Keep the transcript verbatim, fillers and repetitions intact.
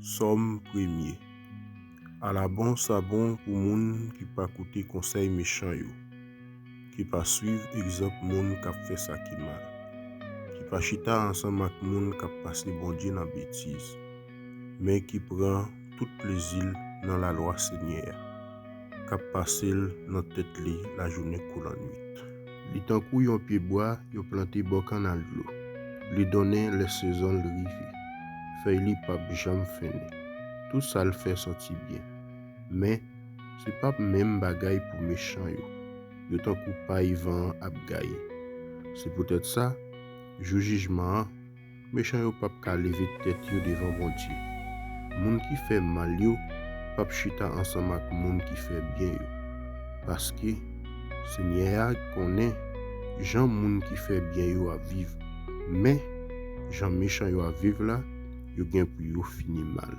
Sòm premye. Alabon sa bon pou moun ki pa koute konsèy mechan yo, ki pa swiv egzanp moun k ap fè sa ki mal, ki pa chita ansanm ak moun k ap pase Bondye nan betiz, men ki pran tout plezi l nan lalwa Senyè a, k ap pase l nan tèt li lajounen kou lannwit. Li tankou yon pyebwa yo plante bò kannal dlo. Li donnen lè sezon l rive. Fèy li p ap janm fennen. Tout sa l fè santi byen. Men, se p ap menm bagay pou mechan yo. Yo tankou pay van an ap gaye. Se poutèt sa, jou jijman an, mechan yo p ap ka leve tèt yo devan Bondye. Moun ki fè mal yo p ap chita ansanm ak moun ki fè byen yo. Paske, Senyè a konnen jan moun ki fè byen yo ap viv. Men, jan mechan yo ap viv la, yo gen pou yo fini mal.